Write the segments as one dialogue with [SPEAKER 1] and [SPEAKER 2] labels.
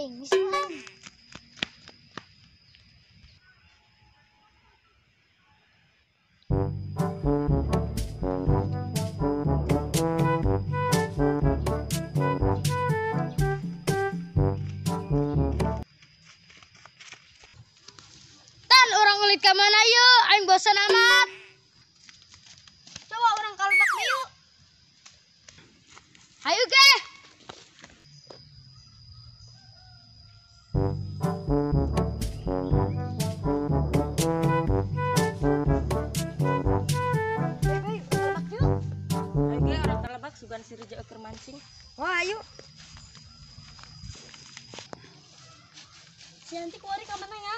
[SPEAKER 1] aing, ngising. Tan orang ulit ka mana yuk? Aing bosan amat. Coba orang kalebak yuk. Ayo ge.
[SPEAKER 2] Ayo ge orang kalebak sugan si Reja keur mancing.
[SPEAKER 3] Wah, ayo.
[SPEAKER 1] Si Yanti kuari ka mana ya?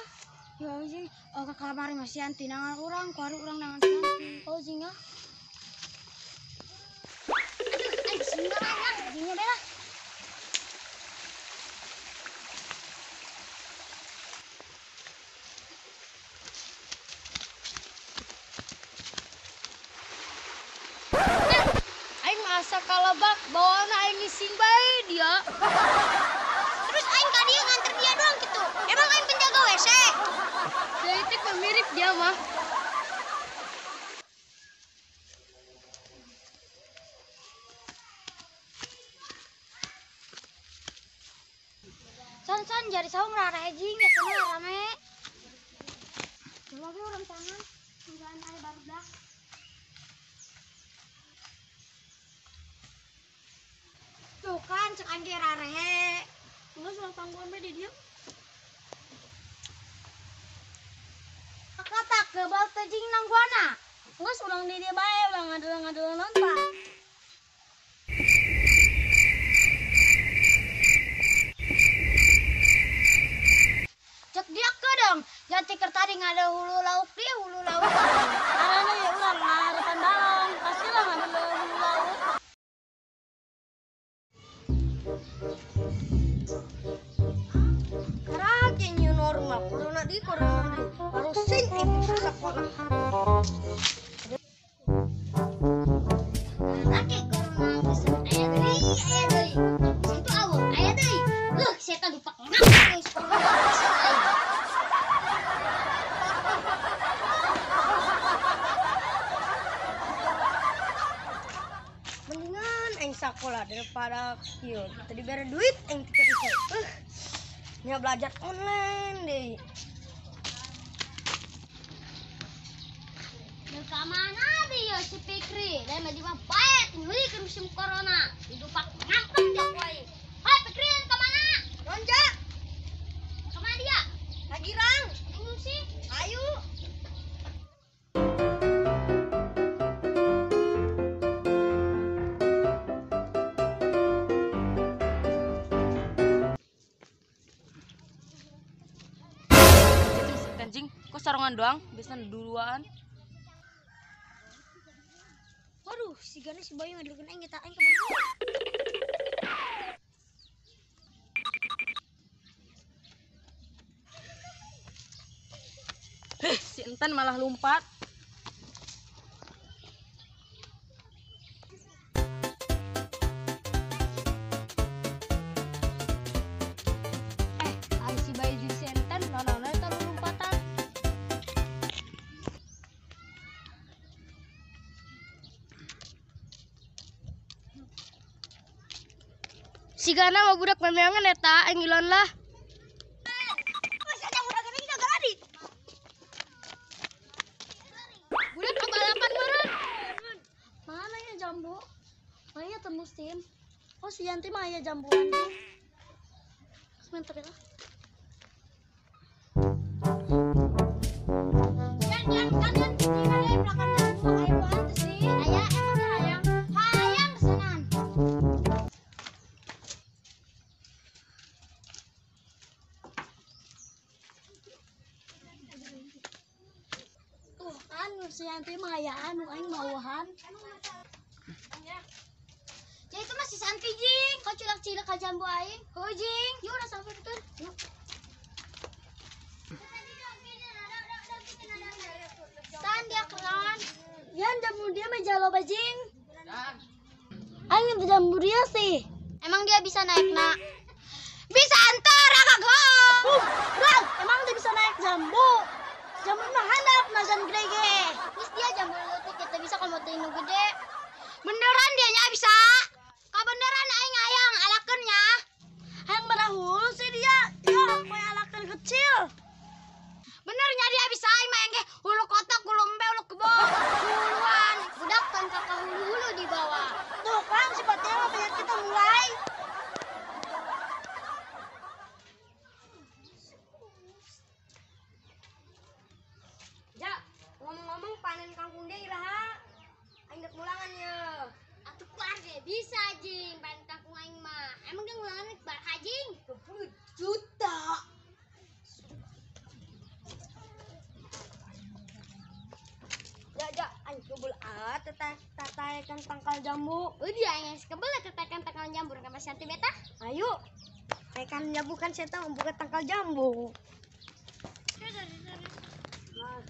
[SPEAKER 1] Ya jing, oh ke kamar mah si Yanti nangan urang, kuari urang nangan si Yanti. Oh jing ah. Aduh, aing singa lah, jingnya bela.
[SPEAKER 3] Aing asa kalebak bawaana aing ngising bae dia.
[SPEAKER 1] Terus aing ka dieu nganter dia doang gitu. Emang aing penjaga WC?
[SPEAKER 3] Leutik mah mirip dia mah.
[SPEAKER 1] San-san jari saung rara jing biasanya rame. Coba ge urang tangan, tungguan aya barudak. Tuh kan cek aing ge rarehe.
[SPEAKER 3] Geus ulah tangguhan bae di dieu.
[SPEAKER 1] Kata kebal teh jing nangguana.
[SPEAKER 3] Geus ulang di dieu bae, ulah ngadeuleu-ngadeuleu nonton.
[SPEAKER 1] Cek dia kedeng, jangan keur tadi ngada hulu lauk dia hulu lauk.
[SPEAKER 3] Arana ya urang ngarepan balong, pastilah ngadeuleu hulu lauk.
[SPEAKER 2] Karake new normal, corona di corona di. Baru sing itu sekolah.
[SPEAKER 1] Karake corona geus aya deui, aya deui. Situ aweuh, aya deui. Leuh, setan lupa ngapa geus corona geus aing.
[SPEAKER 2] Mendingan aing sekolah daripada kieu. Tadi bere duit aing tiket ieu. Nya belajar online deh.
[SPEAKER 1] Lu ka mana dia si Fikri? Dan mah di mah bae tinggal ke musim corona. Hidup ngapang dia koe. Hai Fikri, ka mana?
[SPEAKER 2] Ronja,
[SPEAKER 1] Ka mana dia?
[SPEAKER 2] lagi rang.
[SPEAKER 1] Ngungsi.
[SPEAKER 2] Ayo.
[SPEAKER 3] Anjing, kok sarungan doang? Biasanya duluan.
[SPEAKER 1] Waduh, si Gana si Bayu ngadeuleukeun aing eta aing kabur.
[SPEAKER 3] Heh, si Enten malah lompat.
[SPEAKER 1] Ari si Bayu jeung si Enten nanaon eta lompatan.
[SPEAKER 3] Si Gana mah budak memeangan eta, aing ngilon lah.
[SPEAKER 2] Masih ada budak gini enggak lari.
[SPEAKER 3] Budak kabalapan meureun.
[SPEAKER 4] Mana ya jambu? Mana ya tembus tim? Oh si Yanti mah aya jambuan tuh. Sebentar ya.
[SPEAKER 1] Yan yan kan yan tinggal ya belakang jambu aya buahan teh sih. Aya emang teh hayang. Hayang kesanan.
[SPEAKER 4] Tuh kan si Yanti mah aya anu aing mauhan.
[SPEAKER 1] Ya itu masih Santi jing, kau culak-cilak ka jambu aing. Heuh jing, yuk udah sampai betul. Yuk. Tan dia keran.
[SPEAKER 4] Yan jambu dia mah jalo bajing. Aing minta jambu dia sih.
[SPEAKER 1] Emang dia bisa naik nak? Bisa antar.
[SPEAKER 3] najan gede ge.
[SPEAKER 1] Geus dia jambu leutik kita bisa komo teuing nu gede. Beneran dia nya bisa. Kabeneran aing hayang alakeun nya.
[SPEAKER 3] Hayang barahulu sih dia. Ya, poe alakeun kecil.
[SPEAKER 1] Bener nya dia bisa aing mah ge hulu kotak, hulu embe, hulu kebo, huluan. Budak kan kakak hulu-hulu di bawah.
[SPEAKER 3] Tuh kan si Fatia mah banyak kita mulai.
[SPEAKER 2] Ja, ngomong-ngomong panen kangkung dia iraha. Aing dek mulangan ye.
[SPEAKER 1] Atuh keluar deh bisa jing panen kangkung aing mah. Emang dia ngulangan bar hajing
[SPEAKER 2] 20 juta. Ja, ja, aing kebul ah tataekan tangkal jambu.
[SPEAKER 1] Udah aing geus kebel tataekan tangkal jambu ka Mas Santi beta.
[SPEAKER 2] Ayo. Tataekan jambu kan saya tahu bukan tangkal jambu. Nah.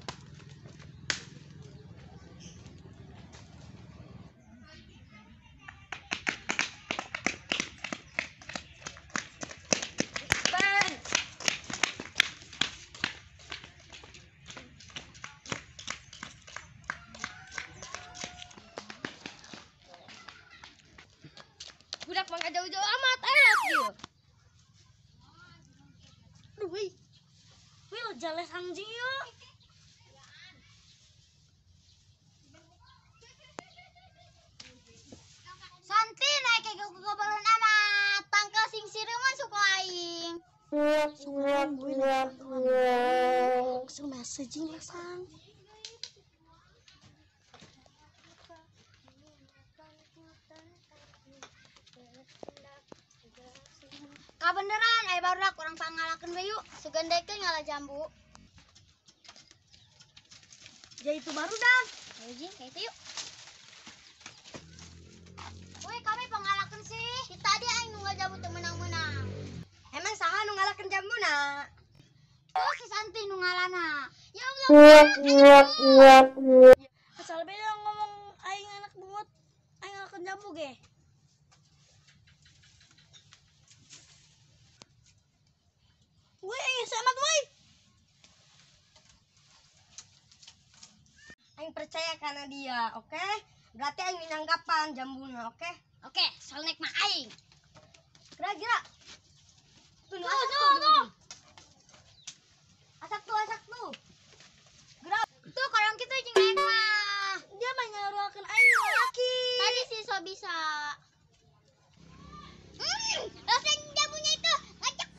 [SPEAKER 2] Ben.
[SPEAKER 1] Budak mah jauh-jauh amat ayo kieu.
[SPEAKER 3] Aduh, wih. Wih, jales anjing yuk.
[SPEAKER 1] Santi naik ke kegobalon amat. Tangkal sing sireum suka aing.
[SPEAKER 3] Suka gue langsung messaging lah sang.
[SPEAKER 1] Kabeneran aya barudak urang pangalakeun we yuk. Sugan dekeun ngala jambu.
[SPEAKER 3] Ya itu baru dah.
[SPEAKER 1] Ayo jing, kayak itu yuk. Woi, kami pangalakeun sih. Di tadi aing nu jambu teu menang-menang.
[SPEAKER 2] Emang saha nu ngalakeun jambuna?
[SPEAKER 1] Tuh si Santi nu ngalana. Ya Allah.
[SPEAKER 3] Asal beda ngomong aing anak bungut, aing ngalakeun jambu ge. Woi, aing selamat woi.
[SPEAKER 2] Aing percaya karena dia, oke? Okay? Berarti aing nyanggapan jambuna, oke? Okay?
[SPEAKER 1] Oke, okay, soal naik mah aing.
[SPEAKER 2] Kira-kira.
[SPEAKER 1] Tuh, tuh, tuh.
[SPEAKER 2] Asak tuh, asak tuh. Gerak.
[SPEAKER 1] Tuh, kalau gitu jeung aing mah.
[SPEAKER 3] Dia mah nyaruakeun aing laki.
[SPEAKER 1] Tadi sih so bisa. Rasanya jambunya itu ngacak.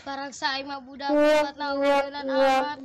[SPEAKER 1] Barang saya mah budak buat naueunan amat.